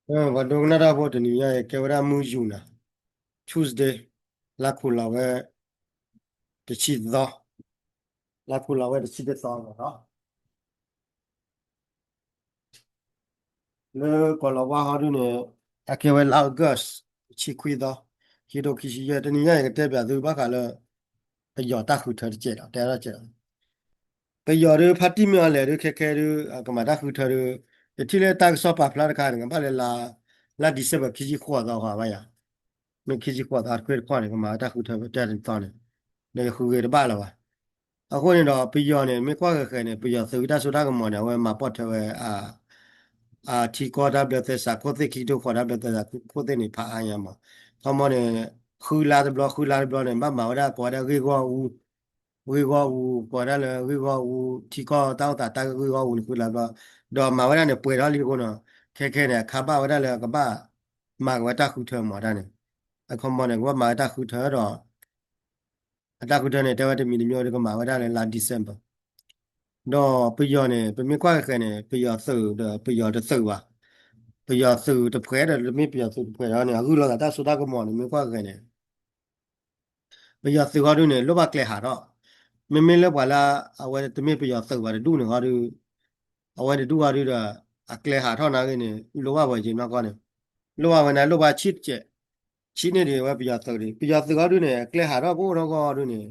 ပှၤဒိကနၣ်တၢ်ဖိတနံၤညါအံၤ ကဲဝဲဒၣ်မုၢ်ယူၤနၤ Tuesday လါခူၣ်လီၤဝဲ တဆံသီ, လါခူၣ်လီၤဝဲတဆံတသီလီၤ. လၢကီၢ်လီၤဝါဟီဒုန့ၣ် အကဲဝဲလါ August တဆံခွံသီ, ခံကထိခံဆံယဲၢ်, တနံၤညါအံၤကတဲဘၣ်သုဘၣ်ဃးလၢ ပယီၤတၢ်ဃုထၢတကဲးဒီး တဲထီၣ်ကဲးဒီး ပယီၤဒုး ဖါတံၢ်မ့ၢ်အီၤလဲၣ်ဒုး ခဲခဲဒုး ကမၤတၢ်ဃုထၢဒုး ယထံၣ်လၢတၢ်ကစီၣ်ပာ်ဖျါတခါန့ၣ် ကဘၣ်လၢလါ လါ December ခံဆံဃိးသီဃီဘၣ်ယၤ, မ့ၢ်ခံဆံဃိးသီတခွ့တခီန့ၣ် ကမၤဝဲတၢ်ဃုထၢဝဲတၢ်တသီန့ၣ် ဒီးယဃုဂ့ၤတဘၣ်လၢၤဘၣ်. အဃိန့ၣ်ဒီး ပယီၤန့ၣ် မ့ၢ်ကွၢ်ဃဲၤဃဲၤန့ၣ် ပယီၤသုးတၢ်စိတၢ်ကမီၤန့ၣ် အဝဲမၤပိာ်ထွဲဝဲ အထံကီၢ်တၢ်ဘျၢသဲစးခိၣ်သ့ၣ် ခံကထိဃိးတၢ်ဘျၢသဲစးခိၣ်သ့ၣ်န့ၣ် ဖးအါညါမး, ခီမီန့ၣ် ဃုလါတဘျီ ဃုလါတဘျီန့ၣ် ဘၣ်မၤဝဲဒၣ်ကိးဝဲဒၣ်ဂ့ၢ်ဂီၢ်အူ, ဂ့ၢ်ဂီၢ်အူ ကိးဝဲဒၣ်လၢဂ့ၢ်ဂီၢ်အူ ထံကီၢ်တၢ်အိၣ်သးတၢ်ဂ့ၢ်ဂီၢ်အူန့ၣ် ဃုလါတဘျီ, ဒီးမၤဝဲဒၣ်န့ၣ် ပှဲၤထီၣ်လံအဃိန့ၣ် ခဲခဲန့ၣ် အခါဘၣ်ဝဲဒၣ်လၢကဘၣ်မၤက့ၤဝဲတၢ်ဃုထၢမးတၢ်န့ၣ်, အခီမီန့ၣ် ကဘၣ်မၤဝဲတၢ်ဃုထၢဒီး အတၢ်ဃုထၢန့ၣ် တဲဝဲတမံၤတမံၤဒီးကမၤဝဲဒၣ်လၢလါ December ဒီးပယီၤန့ၣ် ပမ့ၢ်ကွၢ်ဃဲၤဃဲၤန့ၣ် ပယီၤသုးဒီးပယီၤတသုးဘၣ်, ပယီၤသုးတဖှဲးဒီးတမ့ၢ်ပယီၤသုးတဖှဲးဒီးန့ၣ် အဂုာ်လိာ်သးတၢ်စိတၢ်ကမီၤန့ၣ် မ့ၢ်ကွၢ်ဃဲၤဃဲၤန့ၣ် ပယီၤသုးဃီဒုန့ၣ် လိၣ်ဘၣ်ကျဲဟးထီၣ်, မ့မ့ၢ်လၢပှၤလၢ အဝဲတမ့ၢ်ပယီၤသုးဘၣ်တဒူၣ်န့ၣ်ဃီဒု အဝဲတဒူၣ်ဃီဒုဒီး အကျဲဟးထီၣ်နာ်ဂ့ၤန့ၣ် လိၣ်ဘၣ်ဝဲက့ၤနီၢ်ကီၢ်န့ၣ်, လိၣ်ဘၣ်ဝဲန့ၣ် လိၣ်ဘၣ်ဆံၣ်တကဲး, ဆံၣ်န့ၢ်ဒံးဝဲပယီၤသုးဒံး, ပယီၤသုးဃီဒုန့ၣ် အကျဲဟးထီၣ်ကအိၣ်ထီၣ်ကီၢ်ဒုန့ၣ်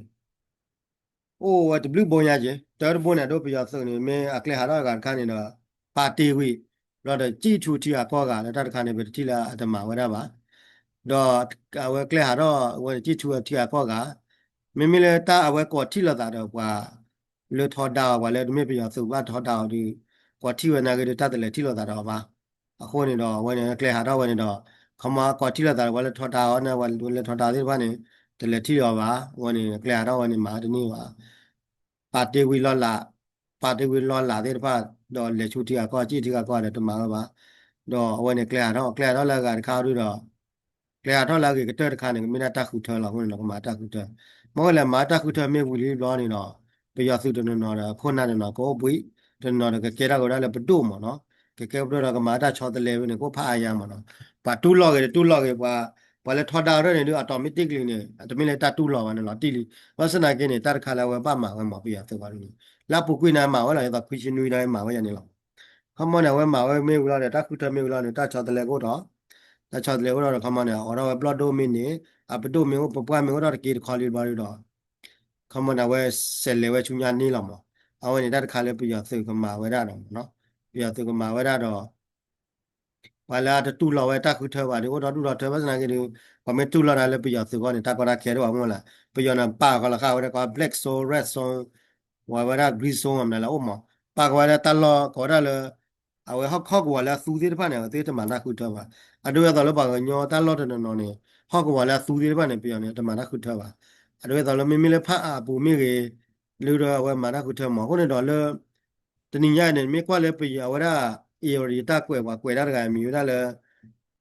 အိၣ်ဝဲတဘျုးဘိညါက့ၤ တၢ်တဘိန့ၣ် အဒိပယီၤသုးန့ၣ် မ့ၢ်အကျဲဟးထီၣ်အဂၤတခါန့ၣ်ဒီး ပာ်တ့ၢ်ဝံၤ ဘျီဒီး ကံၣ်ထူထံအကီၢ်ဂၤလၢတၢ်တခါန့ၣ် ပတထံၣ်လၢအတမၤဝဲဒၣ်ဘၣ်, ဒီးအဝဲကျဲဟးထီၣ်ဝဲန့ၣ် ကံၣ်ထူထံအကီၢ်ဂၤ, မ့မ့ၢ်လၢတၢ်အဝဲကိးထံၣ်လိာ်သးဒီးပှၤ လၢထီဒါအီၤ ပှၤလၢတမ့ၢ်ပယီၤသုးဘၣ်ထီဒါအီၤဒီး ကိးထံၣ်ဝဲနာ်ဂ့ၤဒီး တၢ်တလဲၤထံၣ်လိာ်သးဒီးအီၤဘၣ်, အဃိန့ၣ်ဒီး အဝဲန့ၣ် အကျဲဟးထီၣ်ဝဲန့ၣ်ဒီး ခီမီကိးထံၣ်လိာ်သးဒီးပှၤလၢထီဒါအီၤန့ၣ် ပှၤလၢထီဒါသ့ၣ်တဖၣ်န့ၣ် တလဲၤထံၣ်လီၤအီၤဘၣ်, အဝဲန့ၣ် အကျဲဟးထီၣ်ဝဲန့ၣ် မၤတန့ၢ်ဘၣ် ပာ်တ့ၢ်ဝံၤလီၤလး, ပာ်တ့ၢ်ဝံၤလီၤလးသ့ၣ်တဖၣ် ဒီးလဲၤဆူထံဂၤကီၢ် ကံၣ်ထံဂၤကီၢ်ဒီးတမၤဝဲဘၣ်, ဒီးအဝဲန့ၣ်ကျဲဟးထီၣ် ကျဲဟးထီၣ်လၢအဂၤတခါဒုဒီး ကျဲဟးထီၣ်လၢအဂ့ၤကတၢၢ်တခါန့ၣ် ကမ့ၢ်ဒၣ်တၢ်ဃုထၢလီၤအဃိန့ၣ်ဒီး ကမၤတၢ်ဃုထၢ, မ့ၢ်ဝဲလဲၣ်မၤတၢ်ဃုထၢမ့ၢ်ဝံၤလံဘျီန့ၣ်ဒီး ပယီၤသုးတနီၤနီၤဒီး ခိၣ်နၢ်တနီၤကအိၣ်ဘှံး, တနီၤနီၤဒီးကကဲထီၣ်က့ၤဝဲဒၣ်လၢပဒိၣ်မးနီၤ, ကကဲပဒိၣ်ဒီးကမၤတၢ်ဆီတလဲဝဲန့ၣ် ကအိၣ်ဖးအါညါမးနီၤ, ပှၤတူၢ်လိာ်ဂ့ၤတတူၢ်လိာ်ဂ့ၤ ပှၤ ပှၤလၢထီဒါအီၤဒ်န့ၣ်ဒုး automatically န့ၣ် တမ့ၢ်လၢတၢ်တူၢ်လိာ်ဘၣ်န့ၣ်လီၤတံၢ်လံ, ဘၣ်ဆၣ်သနာ်က့န့ၣ် တၢ်တခါလၢအဝဲဘၣ်မၤဝဲမး ပယီၤသုးဝဲဒၣ်န့ၣ် လၢအပူၤကွံာ်န့ၣ် အမၤဝဲလီၤ ယသးခွံဆံနွံဒီးမၤဝဲယၤန့ၣ်လီၤ, ခီမီန့ၣ် အဝဲမၤဝဲမ့ၢ်ဝံၤလီၤဒီး တၢ်ဃုထၢမ့ၢ်ဝံၤလီၤန့ၣ် တၢ်ဆီတလဲကအိၣ်ထီၣ်, တၢ်ဆီတလဲကအိၣ်ထီၣ်ဒီး ခီမီန့ၣ် အိးထီၣ်ဝဲဘျီၣ်ဒိၣ်မ့ၢ်န့ၣ် အပဒိၣ်မ့ၢ်အိၣ် ပပှၢ်မ့ၢ်အိၣ်ထီၣ်တက့ၢ်တခီလံဘျီဒုဒီး ခီမီန့ၣ် အဝဲစဲးလဲၤဝဲဆူညါန့ၣ်လီၤမး, အဝဲန့ၣ်တၢ်တခါလၢပယီၤသုးကမၤဝဲဒၣ်ဒီးမးနီၤ, ပယီၤသုးကမၤဝဲဒၣ်ဒီး ပှၤလၢအတတူၢ်လိာ်ဝဲတၢ်ဃုထၢဘၣ်ဒီး အိၣ်ဒီဒူၣ်ဒီထၢ ဘၣ်ဆၣ်သနာ်က့ဒီး ပှၤမ့ၢ်တူၢ်လိာ်တၢ်လၢပယီၤသုးဃီန့ၣ် တၢ်ကီတၢ်ခဲတအိၣ်ဘၣ်မ့ၢ်လၢ ပယီၤန့ၣ် ပာ်ဃီလီၤဃာ်ဝဲဒၣ်ကီး black zone red zone ဝဲဝဲဒၣ် green zone မနုၤလဲၣ်အိၣ်မး, ပာ်ဃီဝဲဒၣ်တၢ်လီၢ်ကိးဝဲဒၣ်လၢ အဝဲဟီၣ်ကဝီၤလၢအသူသ့ၣ်တဖၣ်န့ၣ် အဝဲသ့ၣ်တမၤတၢ်ဃုထၢဘၣ်, အဒိဝဲသိးလၢပှၤကညီတၢ်လီၢ်တနီၤနီၤန့ၣ် ဟီၣ်ကဝီၤလၢအသူသ့ၣ်တဖၣ်န့ၣ် ပယီၤန့ၣ် တမၤတၢ်ဃုထၢဘၣ်, အဒိဝဲသိးလၢမ့မ့ၢ်လၢဖးအါပူၤမ့ၢ်ဂ့ၤ လၢဒီးအဝဲမၤတၢ်ဃုထၢမး အဃိန့ၣ်ဒီးလၢ တနံၤညါအံၤန့ၣ် မ့ၢ်ကွၢ်လၢပယီၤအဝဲဒၣ် အ့ၣ်ရံၤတၢ်ကွဲး ပှၤကွဲးတၢ်တဂၤအံၤမံၤဝဲဒၣ်လၢ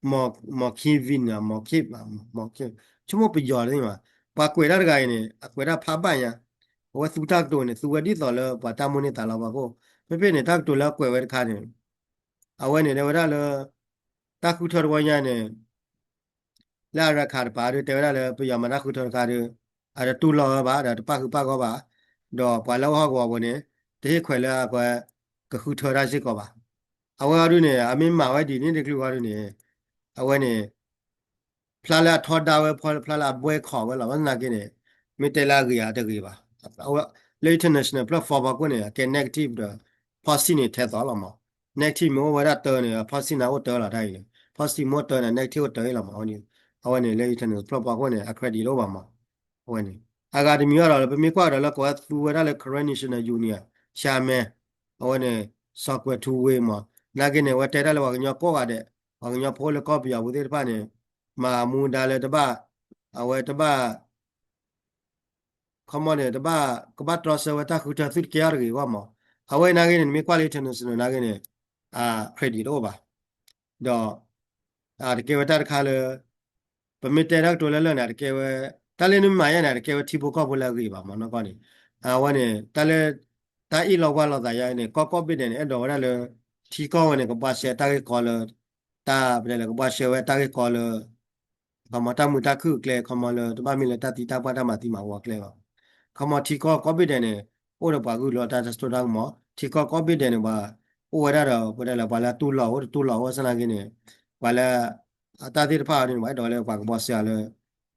မီၤခ့ၣ်ဝံၣ်န့ၣ် မီၤခ့ၣ် မီၤခ့ၣ် ဆိကမိၣ်ပယီၤသ့ၣ်မး ပှၤကွဲးတၢ်တဂၤအံၤန့ၣ် အကွဲးတၢ်ဖးဘၣ်ညါ, အဝဲသူတၢ်ကတိၤန့ၣ် သူဝဲဒ်သိးလၢပှၤတၢ်မိၣ်န့ၢ်သးလီဘၣ်ခိၣ်, ဖဲဖဲန့ၣ် တၢ်ကတိၤလၢအကွဲးဝဲတခါန့ၣ် အဝဲန့ၣ်တဲဝဲဒၣ်လၢ တၢ်ဃုထၢတဝီညါန့ၣ် လၢအရခးတပၤဒုးတဲဝဲဒၣ်လၢ ပယီၤမၤတၢ်ဃုထၢတခါဒုး အတတူၢ်လိာ်ဝဲဘၣ် ဒီးတပာ်ဃုာ်ပာ်ဂီၢ်ဘၣ်, ဒီးပှၤလၢအအိၣ်ဟီၣ်ကဝီၤပူၤန့ၣ် တဟ့ၣ်ခွဲးလၢအကွဲး ကဃုထၢတၢ်စ့ၢ်ကီးဘၣ်. အဝဲအီၤဒုးန့ၣ် အမ့ၢ်မၤဝဲဒ်န့ၣ်တချုးဃီဒုးန့ၣ် အဝဲန့ၣ် ဖျါလၢအထီဒါဝဲ ဖျါလၢအ boycott ဝဲလီၤ. ဘၣ်ဆၣ်သနာ်က့န့ၣ် မ့ၢ်တဲလၢအဂ့ၤဧါတဂ့ၤဘၣ်. အဝဲ လၢ international platform ပှၤကိးန့ၣ် အကဲ negative ဒီး positive န့ၣ်ထဲသိးလီၤမး. negative မ့ၢ်အိၣ်ဝဲဒၣ်တၢန့ၣ် positive န့ၣ်အိၣ်တၢလီၤတၢ်အံၤန့ၣ် positive မ့ၢ်အိၣ်တၢန့ၣ် negative အိၣ်တၢအံၤလီၤမး. အဝဲန့ၣ် လၢ international platform ပှၤကိးန့ၣ် အ credit တအိၣ်ဘၣ်မး. အဝဲန့ၣ် အဂၤတမံၤအီၤဒီး ပမ့ၢ်ကွၢ်ကဒီးလၢကိးဝဲသူဝဲဒၣ်လၢ Karen National Union chairman အဝဲန့ၣ် စီၤကွဲၤထူဝ့မး နာ်က့န့ၣ် အဝဲတဲဒၣ်လၢပှၤကညီကိးဂၤဒဲး ပှၤကညီဖိလၢကီၢ်ပယီၤပူၤသ့ၣ်တဖၣ်န့ၣ် မၤမူဒါလၢတဘၣ် အဝဲတဘၣ် ခီမီန့ၣ် တဘၣ် ကဘၣ်တြီဆၢဝဲတၢ်ဃုထၢ သုတကဲထီၣ်တဂ့ၤအဂီၢ်မး. အဝဲနာ်က့န့ၣ် နမ့ၢ်ကွၢ်လၢ international နာ်က့န့ၣ် credit တအိၣ်ဘၣ်. ဒီး တကဲဝဲတၢ်တခါလၢ ပမ့ၢ်တဲတၢ်ကတိၤလၢလၢာ်န့ၣ် တကဲဝဲ တၢ်လၢနမ့ၢ်မၤယါန့ၣ် တကဲဝဲထံဖိကီၢ်ဖိလၢအဂ့ၤဘၣ်မးနီၢ်ကီၢ်န့ၣ်. အဝဲန့ၣ် တၢ်လၢ တၢ်အ့ၣ်လိာ်ကွၢ်လိာ်သးယါန့ၣ် ကီၢ်ကိးဘ့ၣ်ဒဲးန့ၣ် အဲၣ်ဒိးဝဲဒၣ်လၢ ထံကီၢ်ဝဲန့ၣ် ကဘှါရှဲတၢ်ဂ့ၢ်ကီလၢ တၢ်ပတဲလၢကဘှါရှဲဝဲတၢ်ဂ့ၢ်ကီလၢ ခီမီတၢ်မုာ်တၢ်ခုၣ်အကျဲ ခီမီလၢတဘၣ်မ့ၢ်လၢတၢ်သံတၢ်ပှၢ်တၢ်မၤသံမၤဝီအကျဲဘၣ်. ခီမီထံကီၢ်ကိးဘ့ၣ်ဒဲးန့ၣ် အိၣ်ဒီးပှၤဂုာ်လီၤတၢ်တၢ်စိတၢ်ကမီၤ ထံကီၢ်ကိးဘ့ၣ်ဒဲးန့ၣ် ပှၤအိၣ်ဝဲဒၣ်ဒီး ပတဲလၢပှၤလၢတူၢ်လိာ်အိၣ်တတူၢ်လိာ်အိၣ်ဆၣ်နာ်က့န့ၣ် ပှၤလၢ အတၢ်သ့ၣ်တဖၣ်အီၤဒ်န့ၣ် ပှၤအဲၣ်ဒိးလၢပှၤကဘှါရှဲအီၤလၢ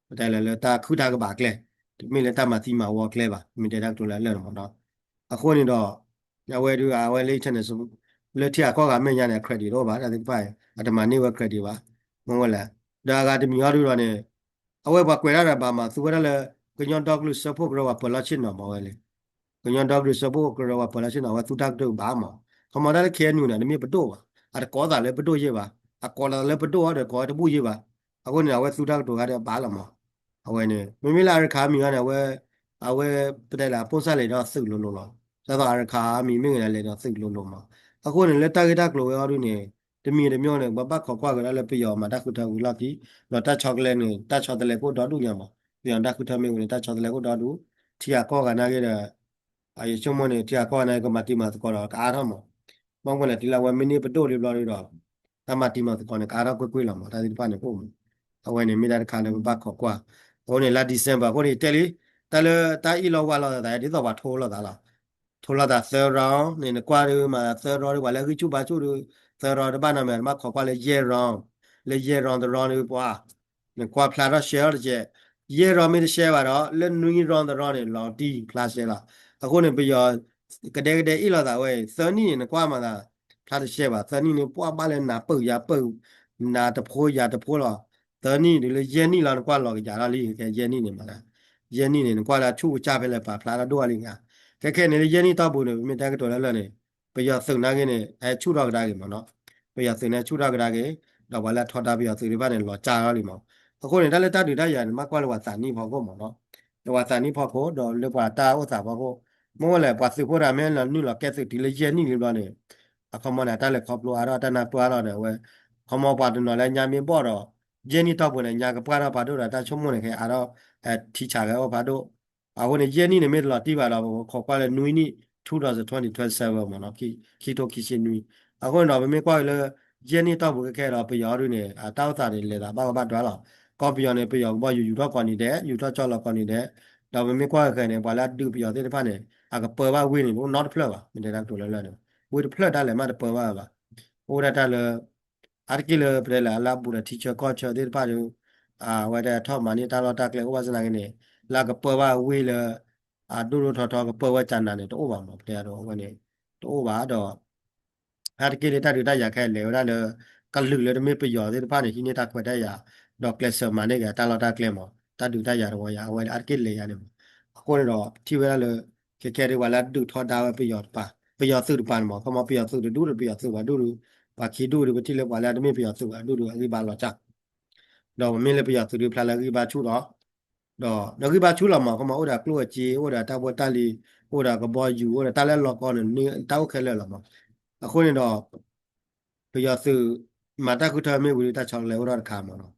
ပတဲလၢလၢတၢ်ခုၣ်တၢ်ကဘၣ်အကျဲ တမ့ၢ်လၢတၢ်မၤသံမၤဝီအကျဲဘၣ် မ့ၢ်တဲတၢ်ကတိၤလၢအလၢာ်န့ၣ်မ့ၢ်နီၤ. အဃိန့ၣ်ဒီး အဝဲဒုးအဝဲလၢ international လၢထံဂၤကီၢ်ဂၤမဲာ်ညါန့ၣ် အ credit တအိၣ်ဘၣ် တၢ်သ့ၣ်တဖၣ်အံၤ အတမၤန့ၢ်ဝဲ credit ဘၣ် မ့ၢ်ဝဲလဲၣ်. ဒီးအဂၤတမံၤအီၤဒုးဒီးန့ၣ် အဝဲပှၤကွဲးဒၣ်ဒီးဘၣ်မၤသူဝဲဒၣ်လၢ ကညီဒီကလုာ်စၢဖှိၣ်ကရၢပှၤပၢၤလီၢ်ဆ့ၣ်နီၤမ့ၢ်ဝဲလံ ကညီဒီကလုာ်စၢဖှိၣ်ကရၢပှၤပၢၤလီၢ်ဆ့ၣ်နီၤ အဝဲသူတၢ်ကတိၤဘၣ်မး. ခီမီတၢ်လၢ ခ့ၣ်အဲၣ်ယူၣ်န့ၣ် တမ့ၢ်ပဒိၣ်ဘၣ်, အတကိးသးလၢပဒိၣ်ယဲၢ်ဘၣ်, အကိးသးလၢပဒိၣ်အီၤဒီးကိးဝဲတဘူၣ်ယဲၢ်ဘၣ်. အဃိန့ၣ် အဝဲသူတၢ်ကတိၤခါဒီးဘၣ်လီၤမး. အဝဲန့ၣ် မ့မ့ၢ်လၢအရခၢၣ်အမံၤအီၤန့ၣ် အဝဲ အဝဲပတဲလၢအပိၢ်စၢ်လဲၤဒီးသုးလိၤလိၤလီၤ. ဒ်သိးအရခၢၣ်အမံၤမ့ၢ်ဂ့ၤန့ၣ် လဲၤဒီးသုးလိၤလိၤမး. အဃိန့ၣ် လၢတၢ်ဂ့ၢ်တၢ်ကျိၤဝဲအီၤဒုးန့ၣ် တမံၤတမံၤန့ၣ် ပဘၣ်ခိးကွၢ်က့ၤဒၣ်လၢပယီၤမၤတၢ်ဃုထၢဝံၤလီၢ်ခံ, ဒီးတၢ်ဆီတလဲန့ၣ် တၢ်ဆီတလဲကအိၣ်ဒီဒူၣ်ညါမး. ပယီၤတၢ်ဃုထၢမ့ၢ်ဝံၤန့ၣ် တၢ်ဆီတလဲကအိၣ်ဒီဒူၣ်, ထံဂၤကီၢ်ဂၤနာ်က့ဒီး ယဆိကမိၣ်န့ၣ် ထံဂၤကီၢ်ဂၤနာ်က့ ကမၤတံၤမၤသကိးဒီးကအါထီၣ်မး. ဘၣ်မနုၤလဲၣ် တုၤလၢအဝဲမ့ၢ်န့ၢ်ပဒိၣ်လံဘျီဒုးဒီး တၢ်မၤတံၤမၤသကိးန့ၣ် ကအါထီၣ်ကွ့ၢ်ကွ့ၢ်လီၤမး, တၢ်သ့ၣ်တဖၣ်န့ၣ်အိၣ်မး. အဝဲန့ၣ်မ့ၢ်ဒၣ်တခါလၢပဘၣ်ခိးကွၢ်. အဃိန့ၣ် လါ December အဃိန့ၣ် တဲလံ, တၢ်လၢတၢ်အ့ၣ်လိာ်ဝါလိာ်သး ဒ်သိးပှၤထိလိာ်သးလီၤ. ထိလိာ်သးသၢ round န့ၣ် နကွၢ်ဒုးမးသၢ round ဒုး ပှၤလၢအဂံၢ်ဆူၣ်ဘါဆူၣ်ဒုး သၢ round တဘၣ်နီတမံၤ နဘၣ်ခိးကွၢ်လၢယဲၢ် round, လၢယဲၢ် round တ round ဒုးပှၤ နကွၢ်ဖျါထီၣ်ရှဲထီၣ်တကဲး, ယဲၢ် round မ့ၢ်တရှဲဘၣ်ဒီး လၢနွံ round တ round န့ၣ် လီၤတံၢ်ဖျါရှဲလီၤ. အဃိန့ၣ် ပယီၤ ကဒဲကဒဲအ့ၣ်လိာ်သးဝဲအံၤ သၢနံၣ်န့ၣ် နကွၢ်မးသး ဖျါတရှဲဘၣ်, သၢနံၣ်န့ၣ် ပှၤဘၣ်လၢနၤပၢၢ်ယၤပၢၢ် နၤတဖိယၤတဖိလီၤ. သၢနံၣ်ဒုးလၢယဲၢ်နံၣ်လီၤ နကွၢ်လီၤကယၤထီၣ်လံ ခဲယဲၢ်နံၣ်န့ၣ်မး, ယဲၢ်နံၣ်န့ၣ် နကွၢ်လၢအဆူၣ်ကစၢ်ဖဲလဲၣ်ပာ်ဖျါထီၣ်ဒိၣ်လံဂၤ. ခဲခဲန့ၣ်လၢယဲၢ်နံၣ်တီၢ်ပူၤန့ၣ် ပမ့ၢ်တဲကတိၤလၢလၢ်န့ၣ် ပယီၤသုးနာ်က့န့ၣ် ဟဲဆူၣ်ထီၣ်ကဒါက့ၤမးနီၤ. ပယီၤသုးန့ၣ်ဟဲဆူၣ်ထီၣ်ကဒါက့ၤ, ဒီးပှၤလၢအထီဒါပယီၤသုးသ့ၣ်တဖၣ်န့ၣ် လီၤကၢ်ထီၣ်လံမး. အဃိန့ၣ် တၢ်လၢတၢ်ဒုးတၢ်ယၤန့ၣ် မ့ၢ်ကွၢ်လၢပှၤသးနံၣ်ဖီခိၣ်မးနီၤ, လၢပှၤသးနံၣ်ဖီခိၣ် ဒီးလၢပှၤတၢ်အိၣ်သးဖီခိၣ်, မ့ၢ်ဝဲလဲၣ် ပှၤသုးဖိတဂၤမ့ၢ်လီၤနုာ်လီၤကဲသုးတုၤလၢယဲၢ်နံၣ်လံဘျီန့ၣ် အခီမီန့ၣ် အတၢ်လဲၤခီဖျိအါထီၣ် အတၢ်နၢ်ပၢၢ်အါထီၣ်ဒီးအဝဲ ခီမီပှၤတနီၤလၢညါမ့ၢ်ဘီၣ်ဒီး ယဲၢ်နံၣ်တီၢ်ပူၤန့ၣ် ညါကပှၢ်ထီၣ်ဖးဒိၣ်ဒီးတၢ်ဆိကမိၣ်န့ၣ် ခဲအါထီၣ် ထံဆးကဟဲအိၣ်ဖးဒိၣ်. အဃိန့ၣ် ယဲၢ်နံၣ်န့ၣ်မ့ၢ်တလီၤတံၢ်ဘၣ်ဒီး ပခိးကွၢ်လၢနွံနံၣ် two thousand twenty twenty-seven မးနီၤ, ခံထိခံဆံနွံ. အဃိန့ၣ်ဒီး ပမ့ၢ်ကွၢ်က့ၤလၢ ယဲၢ်နံၣ်တီၢ်ပူၤခဲခဲဒီး ပယီၤဒုးန့ၣ် အတၢ်အိၣ်သးန့ၣ် လဲၤသးဘၣ်ကဘၣ်ဒွးလီၤ. ကီၢ်ပယီၤန့ၣ် ပယီၤကဘီယူၤယူၤထီၣ်ကိးနံၤဒဲး ယူၤထီၣ်ကၠီလီၤကိးနံၤဒဲး, ဒီးပမ့ၢ်ကွၢ်က့ၤခဲန့ၣ် ပှၤလၢအဒုးပယီၤသ့ၣ်တဖၣ်န့ၣ် အကပၢဘၣ်ဝ့ၢ်န့ၣ် တအိၣ်နီတဖျၢၣ်ဘၣ်, မ့ၢ်တဲတၢ်ကတိၤလၢလၢ်န့ၣ် ဝ့ၢ်တဖျၢၣ်တၢ်လဲၤမးတပၢဘၣ်ဘၣ်. အိၣ်ဒၣ်တၢ်လၢ အါတက့ၢ်လၢပတဲလၢအလၢအဘူးဒီးထံဆၢကီၢ်ဆၢသ့ၣ်တဖၣ်ဒီး အဝဲဒၣ်ထီၣ်မၤန့ၢ်တၢ်လီၢ်တၢ်ကျဲအိၣ်ဘၣ်ဆၣ်နာ်က့န့ၣ် လၢအကပၢဘၣ်ဝ့ၢ်လၢ အဒိၣ်ဒိၣ်ထီထီကပၢဝဲကၠးနးန့ၣ် တအိၣ်ဘၣ်မး ပတဲအဒိအဝဲန့ၣ် တအိၣ်ဘၣ်ဒီး အါတက့ၢ်လၢတၢ်ဒုးတၢ်ယၤခဲအံၤလဲၤဝဲဒၣ်လၢ ကလုာ်လၢတမ့ၢ်ပယီၤသ့ၣ်တဖၣ်န့ၣ် ဟံးန့ၢ်တၢ်ခွဲးတၢ်ယာ် ဒီးကျဲးစၢးမၤန့ၢ်က့ၤတၢ်လီၢ်တၢ်ကျဲမး တၢ်ဒုးတၢ်ယၤတဝီယၤ အဝဲအါတက့ၢ်လဲၤယၤန့ၣ်မး. အဃိန့ၣ်ဒီး ထံၣ်ဝဲဒၣ်လၢ ခဲခဲဒုးပှၤလၢအဒုးထီဒါဝဲပယီၤတပၤ ပယီၤသုးတပၤန့ၣ်မး ခီမီပယီၤသုးတဒူၣ်ဒီးပယီၤသုးပှၤဒူၣ်ဒီး ပှၤခံဒူၣ်ဒီး ပထံၣ်လၢပှၤလၢအတမ့ၢ်ပယီၤသုးပှၤဒူၣ်ဒီးအဂံၢ်ဘါလီၤကၢ် ဒီးပမ့ၢ်လၢပယီၤသုးဒုးဖျါလၢအဂံၢ်ဘါဆူၣ်ဒီး ဒီးအဂံၢ်ဘါဆူၣ်လီၤမး ခီမီအိၣ်ဒီးအကျိၣ်အစ့ အိၣ်ဒီးတၢ်ဖိတၢ်လံၤ အိၣ်ဒီးကဘီယူၤ အိၣ်ဒီးတၢ်လၢလီၢ်ကီၢ်န့ၣ် တၢ်အိၣ်ခဲလၢာ်လီၤမး. အဃိန့ၣ်ဒီး ပယီၤသုး မၤတၢ်ဃုထၢမ့ၢ်ဝံၤဒီးတၢ်ဆီတလဲအိၣ်ထီၣ်တခါမးနီၤ.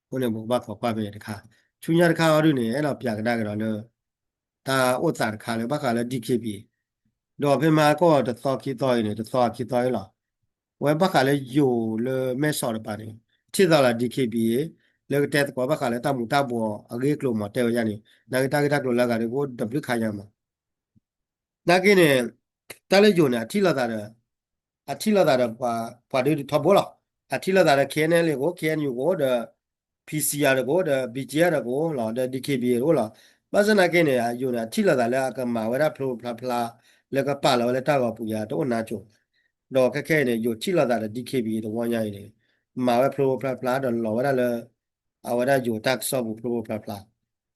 အဃိန့ၣ် ပကဘၣ်ခိးကွၢ်ဖဲန့ၣ်တခါ ဆူညါတခါအီၤဒုးန့ၣ် အဲၣ်ဒိးပျးကဒါက့ၤဒီးလၢ တၢ်အိၣ်သးတခါလၢဘၣ်ဃးလၢ DKBA ဒီးဖဲမဟါကီၢ်တသီခံသီအံၤန့ၣ် တသီခံသီအံၤလီၤ. ဝဲဘၣ်ဃးလၢယိၤလၢမဲၢ်ဆီးတပၤန့ၣ် ထံၣ်သးလၢ DKBA လၢကတဲသကိးဘၣ်ဃးလၢတၢ်မူၤတၢ်ဘှီးအဂ့ၢ်အကျိၤမး တဲဝဲဒၣ်န့ၣ် နာ်က့တၢ်ဂ့ၢ်တၢ်ကျိၤလၢအဂၤဒုးကအိၣ်တဘျုးခါညါမး နာ်က့န့ၣ် တၢ်လၢယိၤန့ၣ် အထံၣ်လိာ်သးဒီး အထံၣ်လိာ်သးဒီး ပှၤဒုးထီဘိလီၤ. အထံၣ်လိာ်သးဒီး KNLA ကအိၣ် KNU ကအိၣ်ဒီး PC ဒီးကအိၣ်ဒီး BGF ဒီးကအိၣ်လီၤ ဒီး DKBA တအိၣ်လီၤ. ဘၣ်ဆၣ်နာ်က့န့ၣ် ယိၤန့ၣ် အထံၣ်လိာ်သးလၢအကမၤဝဲဒၣ်ဖျိဖျါဖျါ လၢကပာ်လီၤဝဲလၢတၢ်ဂီၤပူၤယါတအိၣ်နါစိၤ ဒီးခဲခဲအံၤန့ၣ် ယိၤထံၣ်လိာ်သးဒီး DKBA တဝီညါအံၤန့ၣ် မၤဝဲဖျိဖျါဖျါဒီးလီၤဝဲဒၣ်လၢ အဝဲဒၣ်ယိၤတၢ်ကစီၣ်ပူၤဖျိဖျါဖျါ.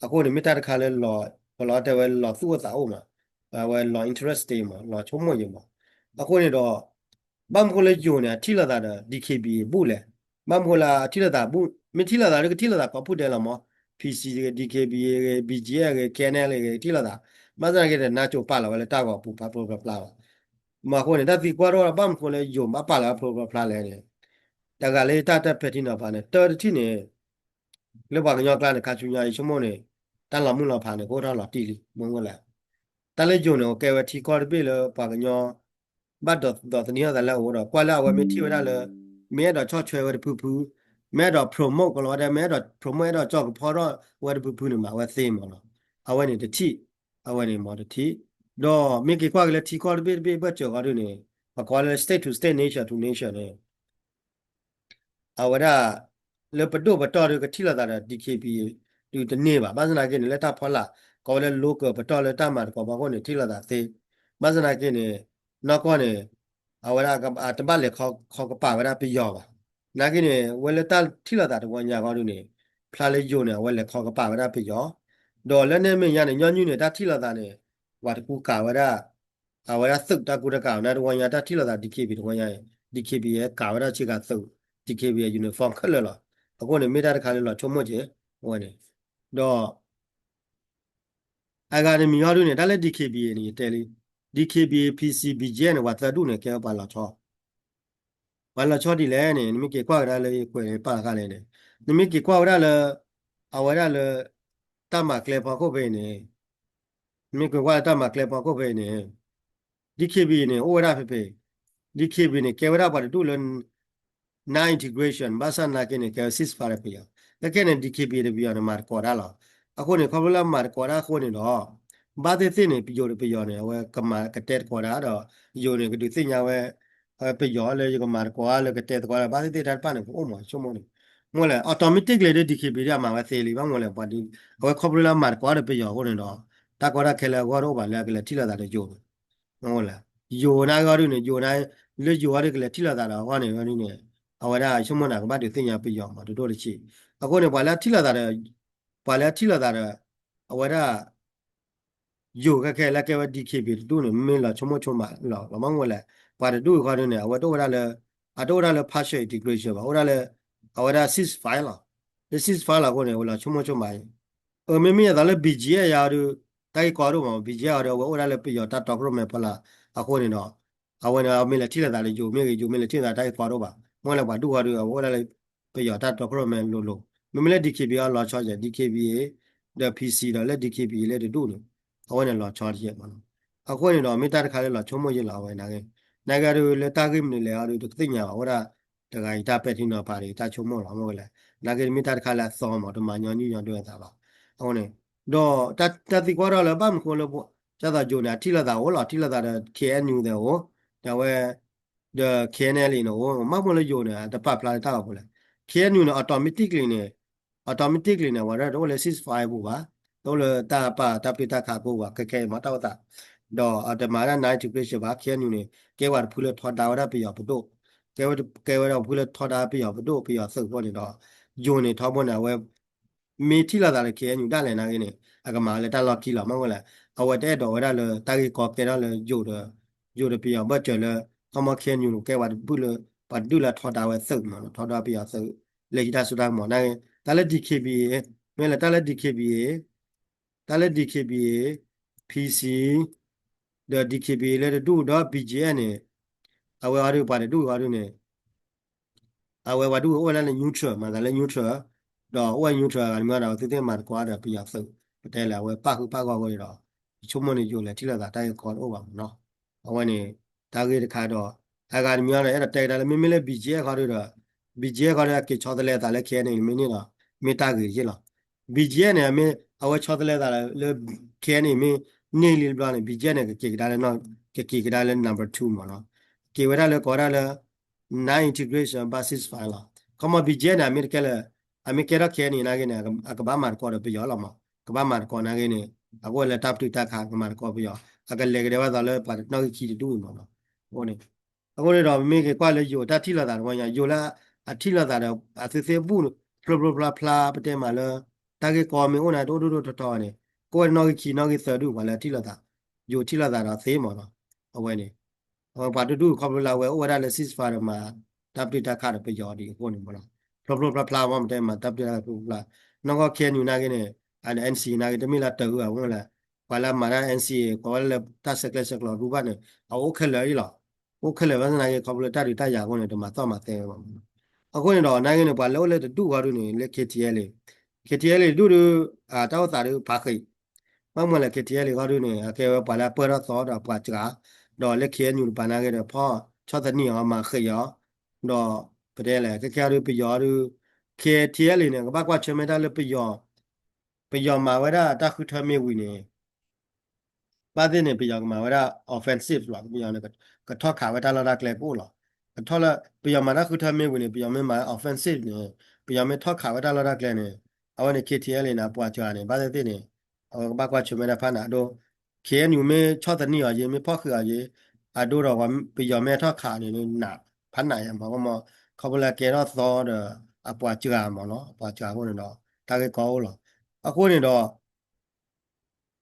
အဃိန့ၣ် မ့ၢ်တၢ်တခါလၢလီၤ ပလီၤတဲဝဲလီၤသူၣ်အိၣ်သးအိၣ်မး, အဝဲလီၤ interesting မး လီၤဆိကမိၣ်ယံၤမး. အဃိန့ၣ်ဒီး ဘၣ်မနုၤဃိလၢယိၤန့ၣ် အထံၣ်လိာ်သးဒီး DKBA ဘူၣ်လဲၣ်. ဘၣ်မနုၤဃိလၢအထံၣ်လိာ်သးဘူၣ် မ့ၢ်ထံၣ်လိာ်သးလၢကထံၣ်လိာ်သးကိးပူၤဒဲးလီၤမး, PC ဂ့ၤ DKBA ဂ့ၤ BGF ဂ့ၤ KNLA ဂ့ၤ ထံၣ်လိာ်သး. ဘၣ်ဆၣ်နာ်က့ဒီး နါစိၤပာ်လီၤဝဲလၢတၢ်ဂီၤပူၤဖျိဖျါဖျါဘၣ်. မ့ၢ်အဃိန့ၣ် တၢ်သံကွၢ်တအိၣ်ဒီး ဘၣ်မနုၤဃိလၢယိၤဘၣ်ပာ်လီၤဝဲဖျိဖျါဖျါလဲၣ်န့ၣ် တဂၤလၢတၢ်တဖဲထံနီၤဖးန့ၣ် တၢ်တထံၣ်န့ၣ် လၢပှၤကညီကျါန့ၣ် ခါဆူညါအံၤဆိကမိၣ်န့ၣ် တၢ်လီၤမုၢ်လီၤဖးန့ၣ် ကအိၣ်ထီၣ်လီၤတံၢ်လံ မ့ၢ်ဝဲလဲၣ်. တၢ်လၢယိၤန့ၣ် ကဲဝဲထံကီၢ်တဘ့ၣ်လၢပှၤကညီ ဘၣ်ဒိးသန့ၤထီၣ်သးလၢအအိၣ်ဒီး ကွၢ်လၢအဝဲမ့ၢ်ထံၣ်ဝဲဒၣ်လၢ မ့ၢ်အဲၣ်ဒိးဆီၣ်ထွဲဝဲတဖုဖု, မ့ၢ်အဲၣ်ဒိး promote ကလီၤဝဲဒၣ် မ့ၢ်အဲၣ်ဒိး promote အဲၣ်ဒိးကၠီကဖီထီၣ်ဝဲတဖုဖုန့ၣ် မၤဝဲသ့မးနီၤ. အဝဲန့ၣ်တထံၣ်, အဝဲန့ၣ်မ့ၢ်တထံၣ်, ဒီးမ့ၢ်က့ၤကွၢ်က့ၤလၢထံကီၢ်တဘ့ၣ်တဘ့ၣ်ဘၢၣ်စၢၤဃီဒုန့ၣ် ပကိးလၢ state to state, nation to nation န့ၣ် အဝဲဒၣ် လၢပဒိၣ်ပတီၢ်ဒုကထံၣ်လိာ်သးဒီး DKBA ဒုတန့ၢ်ဘၣ်. ဘၣ်ဆၣ်သနာ်က့န့ၣ် လၢတၢ်ဖီလာ် ကိးဝဲလၢ local ပတီၢ်လၢတၢ်မၤသကိးဖီခိၣ်န့ၣ် ထံၣ်လိာ်သးသ့. ဘၣ်ဆၣ်သနာ်က့န့ၣ် နီၢ်ကီၢ်န့ၣ် အဝဲဒၣ်အတဘၣ်လဲၤခီကပၤဝဲဒၣ်ပယီၤဘၣ်. သနာ်က့န့ၣ် ဝဲလၢတၢ်ထံၣ်လိာ်သးတဝီညါဃီဒုန့ၣ် ဖျါလၢယိၤန့ၣ် အဝဲလဲၤခီကပၤဝဲဒၣ်ပယီၤ, ဒီးလၢန့ၣ်အမဲာ်ညါန့ၣ် ညီနုၢ်န့ၣ် တၢ်ထံၣ်လိာ်သးန့ၣ် ပှၤတကူကၤဝဲဒၣ် အဝဲဒၣ်သုးတၢ်ကူတၢ်ကၤ နတဝီညါတၢ်ထံၣ်လိာ်သး DKBA တဝီညါန့ၣ် DKBA ကၤဝဲဒၣ်ဆ့ကၤသုး DKBA uniform ခဲလၢာ်လီၤ. အဃိန့ၣ် မ့ၢ်တၢ်တခါလၢလီၤဆိကမိၣ်က့ၤ အဝဲန့ၣ် ဒီး အဂၤတမံၤဃီဒုန့ၣ် တၢ်လၢ DKBA န့ၣ် ယတဲလံ DKBA, PC, BGF န့ၣ် ပှၤသၢဒူၣ်န့ၣ် ကဲဝဲပှၤလီၤဆီ ပှၤလီၤဆီဒ်လဲၣ်န့ၣ် နမ့ၢ်က့ၤကွၢ်ကဒါလၢယကွဲးန့ၣ်ပာ်လီၤခါလဲၣ်န့ၣ် နမ့ၢ်က့ၤကွၢ်ဝဲဒၣ်လၢ အဝဲဒၣ်လၢ တၢ်မၤကျဲဖီခိၣ်ဖဲအံၤန့ၣ် နမ့ၢ်က့ၤကွၢ်လၢတၢ်မၤကျဲဖီခိၣ်ဖဲအံၤန့ၣ် DKBA န့ၣ် အိၣ်ဝဲဒၣ်ဖဲဖဲ DKBA န့ၣ် ကဲဝဲဒၣ်ပှၤတဒူၣ်လၢ non-integration ဘၣ်ဆၣ်သနာ်က့န့ၣ် ကဲဝဲ ceasefire ပယီၤ ခဲခဲန့ၣ် DKBA တပယီၤန့ၣ် မၤသကိးတၢ်လီၤ. အဃိန့ၣ် ခီဖျိလၢမၤသကိးတၢ်အဃိန့ၣ်ဒီး ဘၣ်သ့ၣ်သ့ၣ်န့ၣ် ပယိၤဒီးပယီၤန့ၣ် အဝဲကမၤကတဲသကိးတၢ်ဒီး ယိၤန့ၣ် ကဒုးသ့ၣ်ညါဝဲ ပယီၤလၢယကမၤသကိး လၢကတဲသကိးဒီး ဘၣ်သ့ၣ်သ့ၣ်တၢ်တဖၣ်န့ၣ် ကအိၣ်မးဆိကမိၣ်န့ၣ် မ့ၢ်လဲၣ် automatically ဒ် DKBA ဒ်အမၤဝဲသ့လံ ဘၣ်မ့ၢ်လဲၣ် ပှၤဒ် အဝဲခီဖျိလၢအမၤသကိးဒီးပယီၤအဃိန့ၣ်ဒီး တၢ်ကီတၢ်ခဲလၢအဂီၢ်တအိၣ်ဘၣ်လၢအကလဲၤထံၣ်လိာ်သးဒီးယိၤန့ၣ် မ့ၢ်လဲၣ် ယိၤနာ်က့အီၤဒုန့ၣ် ယိၤနာ် လၢယိၤအီၤဒုကလဲၤထံၣ်လိာ်သးဒီးအဂီၢ်န့ၣ်ဒုန့ၣ် အဝဲဒၣ်ဆိကမိၣ်န့ၣ် ကဘၣ်ဒုးသ့ၣ်ညါပယီၤမး တဒိၣ်တဆံး အဃိန့ၣ် ပှၤလၢအထံၣ်လိာ်သးဒီး ပှၤလၢအထံၣ်လိာ်သးဒီး အဝဲဒၣ် ယိၤခဲခဲလၢကဲဝဲ DKBA တဒူၣ်န့ၣ် မ့ၢ်လီၤဆိကမိၣ်ဆိကမးလီၤ လီၤမ့ၢ်လဲၣ် ပှၤတဒူၣ်အံၤဃီဒုန့ၣ် အဝဲတအိၣ်ဝဲဒၣ်လၢ အတအိၣ်ဝဲဒၣ်လၢ partial integration ဘၣ် အိၣ်ဒၣ်လၢ အဝဲဒၣ် ceasefire လီၤ. လၢ ceasefire လီၤအဃိန့ၣ် အဝဲလီၤဆိကမိၣ်ဆိကမးအံၤ အမ့မ့ၢ်အသိးလၢ BGF ယၤအီၤဒု တၢ်ဂ့ၢ်ကီဒိၣ်မး BGF အီၤဒု အဝဲအိၣ်ဒၣ်လၢပယီၤတၢ်တီခိၣ်ရိၣ်မဲဖီလာ်အဃိန့ၣ်ဒီး အဝဲန့ၣ် အမ့ၢ်လဲၤထံၣ်လိာ်သးဒီးယိၤမ့ၢ်ဂ့ၤ ယိၤမ့ၢ်လဲၤထံၣ်လိာ်သးတၢ်ဂ့ၢ်ကီဒိၣ်ဘၣ် မ့ၢ်လဲၣ်ပှၤဒူၣ်ဃီဒု အဝဲအိၣ်ဒၣ်လၢ ပယီၤတၢ်တီခိၣ်ရိၣ်မဲလိၤလိၤ မ့မ့ၢ်လၢ DKBA အီၤလီၤဆီယဲၢ် DKBA ဒီး PC ဒီးလၢ DKBA လၢတဒူၣ်န့ၣ် အဝဲန့ၣ်လီၤဆီတယဲၢ်မးနီၤ အဃိန့ၣ်ဒီး မ့ၢ်တၢ်တခါလၢလီၤဆိကမိၣ်ယဲၢ်လီၤ အဝဲနာ်က့ နာ်က့ဒု လၢတၢ်ဂ့ၢ်မနုၤလဲၣ်အီၤဒု တကသ့ၣ်ညါဘၣ် အိၣ်ဒၣ် တဂၤအံၤတၢ်ပဲာ်ထံနီၤဖးဒီး တၢ်ဆိကမိၣ်လီၤ မ့ၢ်ဝဲလဲၣ် နာ်က့မ့ၢ်တၢ်တခါလၢအသီမး တမၤညီနုၢ်ညီဒိၣ်အသးဘၣ် အဃိန့ၣ် ဒီးတၢ်သံကွၢ်ထီၣ်လၢဘၣ်မနုၤဃိလၢ ကၢ်သိးယိၤန့ၣ် အထံၣ်လိာ်သးအိၣ်လီၤ ထံၣ်လိာ်သးဒီး KNU သ့ၣ်အိၣ် ဒီးအဝဲ ဒီး KNLA န့ၣ်အိၣ် မ့ၢ်မနုၤလၢယိၤန့ၣ် တပာ်ဖျါလၢတၢ်ဂီၤပူၤလဲၣ် KNU န့ၣ် automatically န့ၣ် automatically န့ၣ် အဝဲဒၣ်တအိၣ်လၢ ceasefire ပူၤဘၣ် တအိၣ်လၢတၢ်ပာ်တၢ်ပျုၢ်တၢ်ခးပူၤဘၣ် ခဲခဲအံၤမ့ၢ်တၢ်အိၣ်သး ဒီးအတမၤဒၣ် non-integration ဘၣ် KNU န့ၣ် ကဲဝဲတဖုလၢထီဒါဝဲဒၣ်ပယီၤပဒိၣ် ကဲဝဲ ကဲဝဲဒၣ်တဖုလၢထီဒါပယီၤပဒိၣ် ပယီၤသုးအဃိန့ၣ်ဒီး ယိၤန့ၣ်ထီဘိန့ၣ် အဝဲ မ့ၢ်ထံၣ်လိာ်သးလၢ KNU ဒၣ်လဲာ်နာ်က့န့ၣ် အကမၤလၢတၢ်လီၢ်ခံလီၤ မ့ၢ်ဝဲလဲၣ် အဝဲတအဲၣ်ဒိးဝဲဒၣ်လၢတၢ်ဂ့ၢ်ကီကဲထီၣ်လၢယိၤဒီး ယိၤဒီးပယီၤဘၢၣ်စၢၤလၢ ခီမီ KNU န့ၣ် ကဲဝဲတဖုလၢ ပှၤတဒူၣ်လၢထီဒါဝဲသုးမး ထီဒါပယီၤသုး လၢဟံးတၢ်စိတၢ်ကမီၤနာ်က့ တၢ်လၢ DKBA မ့ၢ်လၢတၢ်လၢ DKBA တၢ်လၢ DKBA, PC ဒီး DKBA လၢတဒူၣ်ဒီး BGF န့ၣ် အဝဲအီၤဒု ပှၤတဒူၣ်အီၤဒုန့ၣ် အဝဲပှၤဒူၣ်အိၣ်ဝဲဒၣ်လၢ neutral မၤသးလၢ neutral ဒီးအိၣ်ဝဲ neutral အဂၤတမံၤဒီး သုသ့ၣ်မၤသကိးဒီးပယီၤသုး ပတဲလဲၣ် အဝဲပၣ်ဃုာ်ပၣ်ဂီၢ်အဃိန့ၣ်ဒီး ယဆိကမိၣ်န့ၣ် ယိၤလဲၤထံၣ်လိာ်သးတၢ်ဂ့ၢ်ကီတအိၣ်ဘၣ်မးနီၤ အဝဲန့ၣ် တၢ်ဂ့ၢ်တခါဒီး အဂၤတမံၤဒီး အဲၣ်ဒိးတဲကဒါလၢ မ့မ့ၢ်လၢ BGF ခီဒုဒီး BGF ခီဒု အက့ၤဆီတလဲအသးလၢ KNA န့ၣ် မ့ၢ်န့ၣ်ဒီး မ့ၢ်တၢ်ဂ့ၤတက့ၢ်လီၤ. BGF န့ၣ် မ့ၢ်အဝဲဆီတလဲအသးလၢ KNA မ့ၢ်န့ၢ်လံတဘျီန့ၣ် BGF န့ၣ် ကက့ၤကဒါလၢ ကက့ၤကဒါလၢ number two မးနီၤ က့ၤဝဲဒၣ်လၢကိးဝဲဒၣ်လၢ non-integration ဘၣ် ceasefire လီၤ. ခီမီ BGF န့ၣ် အမ့ၢ်တကဲလၢ အမ့ၢ်ကဲထီၣ် KNA နာ်က့န့ၣ် အကဘၣ်မၤသကိးဒီးပယီၤလီၤမး ကဘၣ်မၤသကိးနာ်က့န့ၣ် အကအိၣ်လၢတၢ်ပတုာ်တၢ်ခး ကမၤသကိးပယီၤ အကလဲၤကဒဲဝဲသးလၢပှၤနီၣ်ဂံၢ်ခံတဒူၣ်မးနီၤ အဃိန့ၣ် အဃိန့ၣ်ဒီး မ့ၢ်က့ၤကွၢ်လၢယိၤတၢ်ထံၣ်လိာ်သးတဝီညါ ယိၤလၢအထံၣ်လိာ်သးဒီး အသုသ့ၣ်ဘူၣ် ဖျိဖျိဖျါဖျါ ပတဲမးလၢ တၢ်ဂ့ၢ်ကီမ့ၢ်အိၣ်န့ၣ် တအိၣ်ဒိၣ်ဒိၣ်ထီထီန့ၣ် ကအိၣ်ဝဲနီၣ်ဂံၢ်ခံနီၣ်ဂံၢ်သၢဒူၣ် ပှၤလၢအထံၣ်လိာ်သး ယိၤထံၣ်လိာ်သးဒီးသ့မးနီၤ အဝဲန့ၣ် အဝဲပှၤတဒူၣ်ခီဖျိလၢအဝဲအိၣ်ဝဲဒၣ်လၢ ceasefire ဒီးမၤ တၢ်ပတုာ်တၢ်ခးဒီးပယီၤဒ်အဃိန့ၣ်မးနီၤ ဖျိဖျိဖျါဖျါမ့ၢ်ပတဲမး တၢ်ပတုာ်တၢ်ခးဖျိဖျါ နီၢ်ကီၢ် KNU နာ်က့န့ၣ် NCA နာ်က့ တမ့ၢ်လၢတၢ်အုၣ်အဂီၢ်လၢ ပှၤလၢမၤတၢ် NCA ကိးဝဲလၢတၢ်ဆဲးကျၢဆဲးကျိးရူၢ်ဘၣ်န့ၣ် အအိၣ်ခဲလၢာ်အံၤလီၤ. အိၣ်ခဲလၢာ်ဘၣ်ဆၣ်သနာ်က့ ခီဖျိလၢတၢ်ဒုးတၢ်ယၤအဃိန့ၣ် တမၤသီၣ်မၤသဲဝဲဘၣ်မးနီၤ အဃိန့ၣ်ဒီး နာ်က့န့ၣ် ပှၤလၢအိၣ်လၢတဒူၣ်ဃီဒုန့ၣ် လၢ KTLA KTLA ဒူၣ်ဒု တၢ်အိၣ်သးဒုဖးဃံး ဘၣ်မနုၤလဲၣ် KTLA ဃီဒုန့ၣ် အကဲဝဲပှၤလၢအပၢၢ်ထီၣ်သီဒီးပှၤစှၤ ဒီးလၢ KNU တပၤနာ်က့ဒီး ဖီၣ်ဆီၣ်သနံးအီၤမၤဃံးအီၤ ဒီး ပတဲလဲၣ် ခဲခဲအံၤဒုး ပယီၤဒုး K T L A န့ၣ် ကဘၣ်ကွၢ်ဆၢၣ်မဲာ်တၢ်လၢပယီၤ, ပယီၤမၤဝဲဒၣ်တၢ်ဃုထၢမ့ၢ်ဝံၤန့ၣ် ဘၣ်သ့ၣ်န့ၣ် ပယီၤကမၤဝဲဒၣ် offensive လီၤ. ပယီၤန့ၣ် ကထီၣ်ခးဝဲတၢ်လီၢ်တၢ်ကျဲကအိၣ်လီၤ. ကထီၣ်လၢ ပယီၤမၤတၢ်ဃုထၢမ့ၢ်ဝံၤန့ၣ် ပယီၤမ့ၢ်မၤ offensive န့ၣ် ပယီၤမ့ၢ်ထီၣ်ခးဝဲတၢ်လီၢ်တၢ်ကျဲန့ၣ် အဝဲန့ၣ် K T L A န့ၣ် အပှၤစှၤန့ၣ် ဘၣ်သ့ၣ်သ့ၣ်န့ၣ် အဝဲကဘၣ်ကွၢ်ဆၢၣ်မဲာ်တၢ်ဖးနးအဒိ K N U မ့ၢ်ဆီၣ်သနံးအီၤယ့ မ့ၢ်ဖီၣ်ဃံးအီၤယ့ အဒိဒီး ပယီၤမ့ၢ်ထီၣ်ခးန့ၣ် နး ဖးနးယဲမး ခီမီ ခီဖျိလၢကဲထီၣ်သီဒီး အပှၤစှၤမးနီၤ အပှၤစှၤအဃိန့ၣ်ဒီး တၢ်ဂ့ၢ်ကီအိၣ်လီၤ. အဃိန့ၣ်ဒီး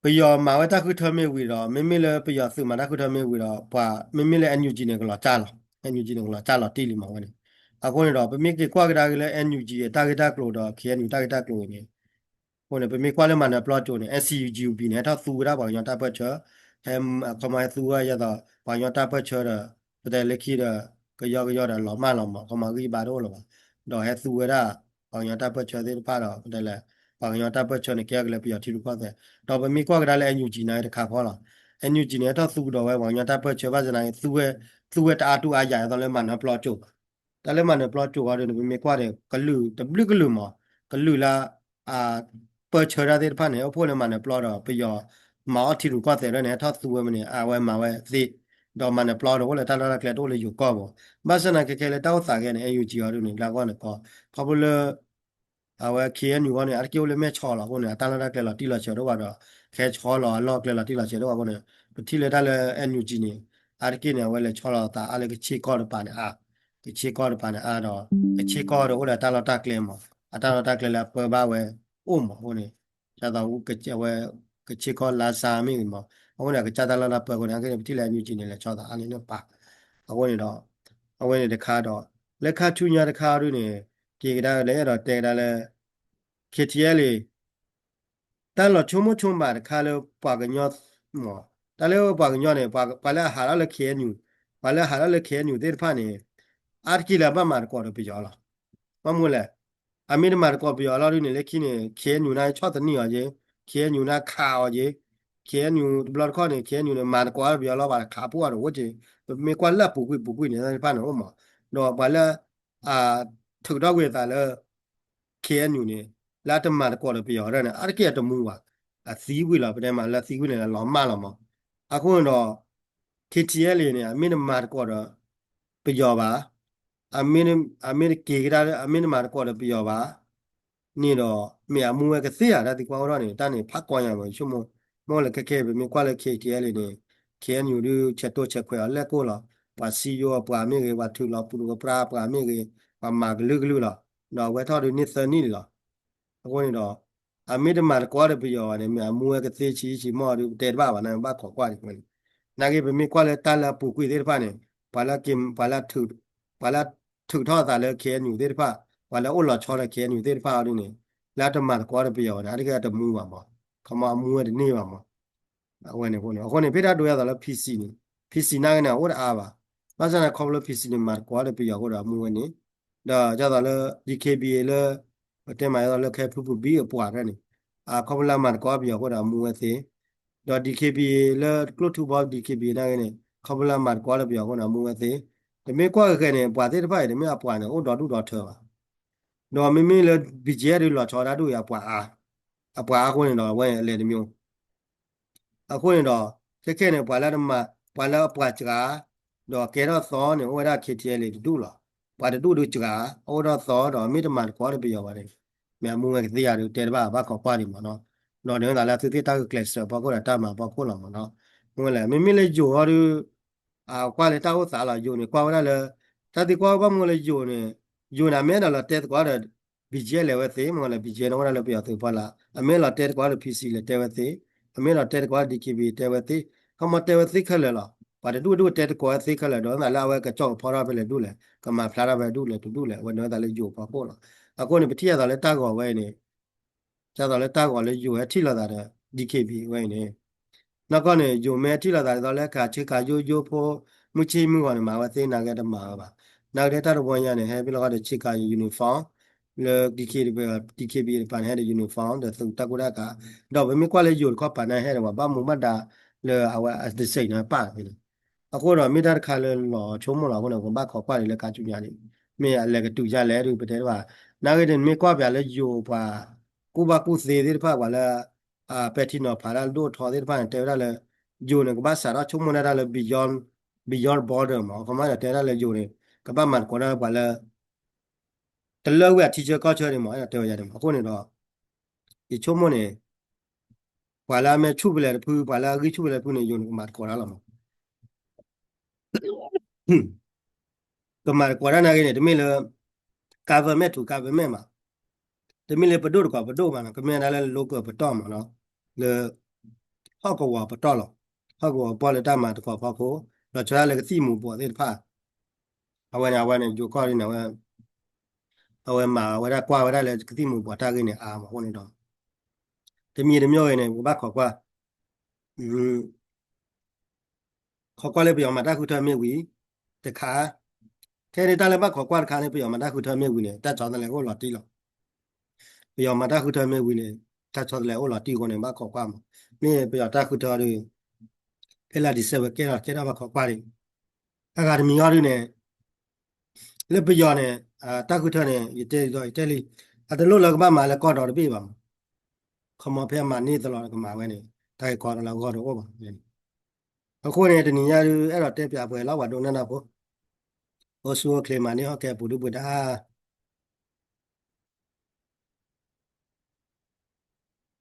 ပယီၤမၤဝဲတၢ်ဃုထၢမ့ၢ်ဝံၤဒီး မ့မ့ၢ်လၢပယီၤသုးမၤတၢ်ဃုထၢမ့ၢ်ဝံၤဒီး ပှၤ မ့မ့ၢ်လၢ N U G န့ၣ် ကလီၤကၢ်လီၤ N U G န့ၣ် ကလီၤကၢ်လီၤတံၢ်လံမးဝဲန့ၣ်. အဃိန့ၣ်ဒီး ပမ့ၢ်က့ၤကွၢ်ကဒါက့ၤလၢ N U G အတၢ်ဂ့ၢ်တၢ်ကျိၤဒီး K N U တၢ်ဂ့ၢ်တၢ်ကျိၤအံၤန့ၣ် အဃိန့ၣ် ပမ့ၢ်ကွၢ်လၢမၤနၢၤပျီကၠိန့ၣ် S C U G U B န့ၣ် ဟဲထီၣ်သူဝဲဒၣ်ပှၤကညီတၢ်ပၢၢ်ဆၢ, ဟဲ ခီမီ ဟဲသူဝဲယဲသိး ပှၤကညီတၢ်ပၢၢ်ဆၢဒီး ပတဲလၢခံဒီး ကယီကယီဒီးလီၤမၢ်လီၤမး ခီမီဂံၢ်ဘါတအိၣ်လၢၤဘၣ်, ဒီးဟဲသူဝဲဒၣ် ပှၤကညီတၢ်ပၢၢ်ဆၢသ့ၣ်တဖၣ်ဒီး ပတဲလဲၣ် ပှၤကညီတၢ်ပၢၢ်ဆၢန့ၣ် ကဲထီၣ်က့ၤလၢပယီၤထံရူၢ်ကီၢ်သဲး, ဒီးပမ့ၢ်ကွၢ်ကဒါလၢ N U G န့ၣ်တခါဃီလီၤ. N U G န့ၣ် ဟဲထီၣ်သူကဒီးဝဲပှၤကညီတၢ်ပၢၢ်ဆၢဘၣ်ဆၣ်သနာ်က့ သူဝဲ သူဝဲတအါတူအါယၤအသိးလၢမၤနၢၤပျီကၠိဘၣ် တၢ်လၢမၤနၢၤပျီကၠိအီၤဒ်န့ၣ် ပမ့ၢ်ကွၢ်ဒီး ကလုာ်တဘျုးကလုာ်မး, ကလုာ်လၢ အ ပၢၢ်ဆၢတၢ်သ့ၣ်တဖၣ်န့ၣ် အိၣ်ဖှိၣ်လၢမၤနၢၤပျီဒီး ပယီၤမၤအီၣ်ထံရူၢ်ကီၢ်သဲးဒ်န့ၣ် ဟဲထီၣ်သူဝဲမ့ၢ်န့ၣ် အဝဲမၤဝဲသ့, ဒီးမၤနၢၤပျီဒီးအိၣ်လၢတၢ်လီၢ်တၢ်ကျဲတအိၣ်လၢယိၤကီၢ်ဘၣ်. ဘၣ်ဆၣ်သနာ်က့ခဲလၢတၢ်အိၣ်သးခဲန့ၣ် N U G အီၤဒ်န့ၣ် လၢအဂီၢ်န့ၣ်ကီ ခီဖျိလၢ အဝဲ K N U အဂီၢ်န့ၣ် အါတက့ၢ်အိၣ်လၢမဲၢ်ဆီးလီၤအဃိန့ၣ် အတၢ်လီၢ်တၢ်ကျဲလီၤတံၢ်လီၤဆဲးတအိၣ်ဘၣ်ဒီး ကဟဲဆီလီၤအလီၢ်ကျဲလီၤတံၢ်လီၤဆဲးတအိၣ်ဘၣ်အဃိန့ၣ် ပထံၣ်လၢတၢ်လၢ N U G န့ၣ် အါတက့ၢ်န့ၣ် အဝဲလဲၤဆီလီၤသးအါလၢကဆ့ကီၢ်တပၤန့ၣ်အါ, ကဆ့ကီၢ်တပၤန့ၣ်အါဒီး ကဆ့ကီၢ်ဒီးအိၣ်ဒီးတၢ်လီၢ်တၢ်ကျဲမး, အတၢ်လီၢ်တၢ်ကျဲလၢအပၢဘၣ်ဝဲအိၣ်မးအဃိန့ၣ် ဒ်သိးဝဲ ကဆ့ကီၢ်လါဆါမ့ၢ်ဂ့ၤမး, အဃိန့ၣ် အကစၢ်တၢ်လီၢ်တၢ်ပၢအဃိန့ၣ် အါတက့ၢ်န့ၣ် ပထံၣ်လၢ N U G န့ၣ် လဲၤဆီသးအါန့ၢ်န့ၣ်ပာ်, အဃိန့ၣ်ဒီး အဝဲန့ၣ်တခါဒီး လၢခါဆူညါတခါဒ်န့ၣ် က့ၤကဒါလၢအဲၣ်ဒိးတဲကဒါလၢ K T L A တၢ်လီၤဆိကမိၣ်ဆိကမးတခါလၢပှၤကညီမး, တၢ်လၢပှၤကညီန့ၣ် ပှၤလၢအဟးထီၣ်လၢ K N U, ပှၤလၢအဟးထီၣ်လၢ K N U သ့ၣ်တဖၣ်န့ၣ် အါတက့ၢ်လၢအဘၣ်မၤသကိးဒီးပယီၤလီၤ. ဘၣ်မနုၤလဲၣ်, အမ့ၢ်တမၤသကိးပယီၤလီၤဒ်န့ၣ် လၢခံန့ၣ် K N U န့ၣ်ဆီၣ်သနံးအီၤက့, K N U န့ၣ်ခးအီၤက့, K N U တဘျီတခီၣ်န့ၣ် K N U န့ၣ် မၤသကိးပယီၤလီၤ ပှၤခးပူၣ်အီၤတအိၣ်က့, ပမ့ၢ်ကွၢ်လၢအပူၤကွံာ်ပူၤကွံာ်န့ၣ်သ့ၣ်တဖၣ်န့ၣ်အိၣ်မး, ဒီးပှၤလၢ အ ထုးထီၣ်ကွံာ်အသးလၢ K N U န့ၣ် လၢအတမၤသကိးဒီးပယီၤဒ်န့ၣ် အါတက့ၢ်အတမူဘၣ်, အသံကွံာ်လီၤ ပတဲမးလၢသံကွံာ်န့ၣ် လီၤမၢ်လီၤမး, အဃိန့ၣ်ဒီး K T L A န့ၣ် အမ့ၢ်တမၤသကိးဒီး ပယီၤဘၣ်, အမ့ၢ်တက့ၤကဒါ အမ့ၢ်တမၤသကိးဒီးပယီၤဘၣ် န့ၣ်ဒီး မ့ၢ်အမူဝဲကသ့ဧါ တၢ်သံကွၢ်အိၣ်ထီၣ်န့ၣ် တၢ်န့ၣ်ဖးကီညါမး ဆိကမိၣ်, မ့ၢ်လၢခဲခဲ ပမ့ၢ်ကွၢ်လၢ K T L A န့ၣ် K N U ဒုး ဆဲးတိၢ်ဆဲးခွဲးအီၤလဲၣ်ကိၣ်လီၤ, ပှၤစံယိအပှၤမ့ၢ်ဂ့ၤ ပှၤထုးလီၤပူၤတကပြၢပှၤမ့ၢ်ဂ့ၤ ပှၤမၤကလုာ်ကလုာ်လီၤ, ဒီးအဝဲထီၣ်ဒုးန့ၢ်သၢနံၣ်လံလီၤ. အဃိန့ၣ်ဒီး အမ့ၢ်တမၤသကိးဒီးပယီၤဘၣ်န့ၣ် မ့ၢ်အမူဝဲကသ့ဆံးဆံးမီၢ်ဒုး ပတဲတဘၣ်ဘၣ်န့ၣ် ဘၣ်ခိးကွၢ်ဒံးဝဲန့ၣ်, နာ်က့ ပမ့ၢ်ကွၢ်လၢတၢ်လၢအပူၤကွံာ်သ့ၣ်တဖၣ်န့ၣ် ပှၤလၢက့ၤ ပှၤလၢ ပှၤလၢထုးထီၣ်အသးလၢ K N U သ့ၣ်တဖၣ်, ပှၤလၢအိၣ်လီၤဆီလၢ K N U သ့ၣ်တဖၣ်အီၤဒ်န့ၣ် လၢတမၤသကိးဒီးပယီၤဘၣ်န့ၣ် အါတက့ၢ်အတမူဘၣ်မး, ခီမီအမူဝဲတန့ၢ်ဘၣ်မး, အဝဲန့ၣ်အဃိန့ၣ် အဃိန့ၣ် ဖဲတၢ်ဒိးယၤသိးလၢ P C န့ၣ် P C နာ်က့န့ၣ် အအိၣ်တအါဘၣ်, ဘၣ်ဆၣ်န့ၣ် ခီဖျိ P C န့ၣ် မၤသကိးဒီးပယီၤအဃိဒီးအမူဝဲန့ၣ်, ဒီးယၤသိးလၢ D K B A လၢ ပတဲမးယၤသိးလၢ ခဲဖုပူၤဘံအပှၤတဖၣ်န့ၣ် အခီဖျိလၢအမၤသကိးပယီၤအဃိဒီးအမူဝဲသ့, ဒီး D K B A လၢကျိၣ်ထူဘီ D K B A နာ်က့န့ၣ် ခီဖျိလၢအမၤသကိးဒီးပယီၤအဃိန့ၣ် အမူဝဲသ့, တမ့ၢ်ကွၢ်ဃဲၤဃဲၤန့ၣ် ပှၤသ့ၣ်တဖၣ်အံၤ တမ့ၢ်အပှၤန့ၣ် အိၣ်ဒီဒူၣ်ဒီထၢဘၣ် ဒီးမ့မ့ၢ်လၢ B G F ဒုးလီၤဆီတၢ်ဒူၣ်အံၤ အပှၤအါ, အပှၤအါအဃိန့ၣ်ဒီး အဝဲအလဲၤတမံၤ, အဃိန့ၣ်ဒီး ခဲခဲန့ၣ် ပှၤလၢတမၤ ပှၤလၢအပှၤစှၤ ဒီးကဲထီၣ်သီန့ၣ် အိၣ်ဝဲဒၣ် K T L A တဒူၣ်လီၤ. ပှၤတဒူၣ်ဒုးစှၤ အိၣ်ထီၣ်သီဒီး မ့ၢ်တမၤသကိးဒီးပယီၤဘၣ်န့ၣ် မ့ၢ်အမူဝဲကသ့ဧါဒုး တဲတဘၣ်ဘၣ် ခိးကွၢ်ဒံးမးနီၤ. ဒီးန့ၣ်ဝဲသးလၢအသုသ့ၣ်တၢ်ဂုာ်ကျဲးစၢးဖီခိၣ်ဒီးတၢ်မၤဖီခိၣ်လီၤမးနီၤ. မ့ၢ်လဲၣ် မ့မ့ၢ်လၢယိၤဟီဒုး အကွၢ်လၢတၢ်အိၣ်သးလီၤ ယိၤန့ၣ် ကွၢ်ဝဲဒၣ်လၢ တၢ်သံကွၢ်ဘၣ်မနုၤလၢယိၤန့ၣ် ယိၤန့ၣ် အမ့ၢ်အဲၣ်ဒိးလီၤတဲသကိးဒီး BGF လဲၤဝဲသ့ မ့ၢ်လဲၣ် BGF န့ၣ် အိၣ်ဝဲဒၣ်လၢပယီၤသုးဖီလာ် အမ့ၢ်လီၤတဲသကိးဒီး PC လဲၤတဲဝဲသ့ အမ့ၢ်လီၤတဲသကိးဒီး DKBA တဲဝဲသ့ ခီမီတဲဝဲသ့ခဲလၢာ်လီၤ. ပှၤတဒူၣ်ဒူၣ်တဲသကိးဝဲသ့ခဲလၢာ် ဒီးသးလၢအဝဲကကၠီၣ်ကဖီထီၣ်ဖဲလဲၣ်ဒူၣ်လဲၣ် ကမၤဖျါထီၣ်ဖဲဒူၣ်လဲၣ်တဒူၣ်လဲၣ် အဝဲန့ၣ်ဝဲသးလၢယိၤဖီခိၣ်လီၤ. အဃိန့ၣ် ပထံၣ်အသးလၢတၢ်ဂီၤဝဲအံၤန့ၣ် ဒ်သိးလၢတၢ်ဂီၤလၢယိၤဟဲထံၣ်လိာ်သးဒီး DKBA ဝဲအံၤန့ၣ် နီၢ်ကီၢ်န့ၣ် ယိၤမ့ၢ်ထံၣ်လိာ်သးဒ်သိးလၢကဆ့ကၤယိယိဖိ မုၢ်ဆ့ၣ်မုၢ်ဂီၤန့ၣ် မၤဝဲသ့နာ်က့တမၤဝဲဘၣ်. နာ်က့တၢ်တဝီညါန့ၣ် ဟဲဘၣ်လီၤဃီဒီးဆ့ကၤ uniform လၢ DKBA တပၤန့ၣ် ဟဲဒီး uniform ဒီးသုးတၢ်ကူတၢ်ကၤ ဒီးပမ့ၢ်ကွၢ်လၢယိၤတခီပၤန့ၣ်ဟဲဒီးပှၤဘၣ်မူဘၣ်ဒါလၢအဝဲအတစဲးန့ၣ်ပာ်န့ၣ် အဃိဒီးမ့ၢ်တၢ်တခါလၢလီၤဆိကမိၣ်လီၤအဃိန့ၣ် ပကဘၣ်ခိးကွၢ်ဒံးလၢခါဆူညါန့ၣ် မ့ၢ်အလဲၤကတုၤယါလဲၣ်ဒုး ပတဲတဘၣ်. နာ်ဂ့ၤန့ၣ် မ့ၢ်ကွၢ်ပၠးလၢယိၤပှၤ ကူၣ်ဘၣ်ကူၣ်သ့သ့ၣ်တဖၣ် ပှၤလၢ ပဲာ်ထံနီၤဖးတၢ်ဒိၣ်ထီသ့ၣ်တဖၣ်န့ၣ် တဲဝဲဒၣ်လၢ ယိၤန့ၣ် ကဘၣ်စးထီၣ်ဆိကမိၣ်န့ၢ်တၢ်လၢ beyond beyond border မး, ခီမီဒီးတဲဝဲဒၣ်လၢယိၤန့ၣ် ကဘၣ်မၤသကိးတၢ်လၢပှၤလၢ တလၢဝဲအထံဆၢကီၢ်ဆၢန့ၣ်မး အဲၣ်ဒိးတဲဝဲယၤန့ၣ်မး. အဃိန့ၣ်ဒီး ယဆိကမိၣ်န့ၣ် ပှၤလၢအမ့ၢ်ဆူၣ်ဖဲလဲၣ်တဖု ပှၤလၢအဂံၢ်ဆူၣ်ဖဲလဲၣ်တဖုန့ၣ် ယိၤန့ၣ် ကမၤသကိးတၢ်လီၤမး. ကမၤသကိးတၢ်နာ်ဂ့ၤန့ၣ် တမ့ၢ်လၢ government to government မး, တမ့ၢ်လၢပဒိၣ်တကိးပဒိၣ်မးနီၤ, ကမ့ၢ်ဒၣ်လၢ local ပတီၢ်မးနီၤ, လၢ ဟီၣ်ကဝီၤပတီၢ်လီၤ. ဟီၣ်ကဝီၤပတီၢ်လၢတၢ်မၤသကိးဖီခိၣ် ဒီးဆၢဒၣ်လၢကသံၣ်မူၤဘှီးသ့ၣ်တဖၣ် အဝဲန့ၣ် အဝဲန့ၣ် ယိၤကီၢ်ဒ်န့ၣ် အဝဲ အဝဲမၤဝဲဒၣ်ကွၢ်ဝဲဒၣ်လၢကသံၣ်မူၤဘှီးတၢ်ဂ့ၢ်န့ၣ်အါမးအဃိန့ၣ်ဒီး တမံၤတမံၤဂ့ၤန့ၣ် ပဘၣ်ခိးကွၢ် ခိးကွၢ်လၢပယီၤမၤတၢ်ဃုထၢမ့ၢ်ဝံၤ တခါ, ခဲန့ၣ်တၢ်လၢဘၣ်ခိးကွၢ်တခါန့ၣ် ပယီၤမၤတၢ်ဃုထၢမ့ၢ်ဝံၤန့ၣ် တၢ်ဆီတလဲအိၣ်လီၤတံၢ်လီၤ. ပယီၤမၤတၢ်ဃုထၢမ့ၢ်ဝံၤန့ၣ် တၢ်ဆီတလဲအိၣ်လီၤတံၢ်အဃိန့ၣ် ဘၣ်ခိးကွၢ်မး, မ့ၢ်ပယီၤတၢ်ဃုထၢဒီး ဖဲလၢ December ကဲထီၣ်ကဲထီၣ်ဘၣ်ခိးကွၢ်ဒံး, အဂၤတမံၤအီၤဒုးန့ၣ် လၢပယီၤန့ၣ် တၢ်ဃုထၢန့ၣ် ယတဲဒီးယတဲလံ, အတလိၣ်လၢကဘၣ်မၤလၢကီၢ်ဒီးတဘ့ၣ်ဘၣ်မး, ခီမီဖဲအမၤန့ၢ်သလီၤကမၤဝဲန့ၣ် တၢ်ဂ့ၢ်ကီတလၢအဂီၢ်တအိၣ်ဘၣ်. အဃိန့ၣ် တနံၤညါဒုး အဲၣ်ဒိးတဲပၠးပှဲၤလီၤ ပှၤဒိကနၣ်တၢ်ဖိ အိၣ်ဆူၣ်အိၣ်ချ့မၤန့ၢ်ဟီၣ်ကဲပူၤဒုပှဲၤဒၣ်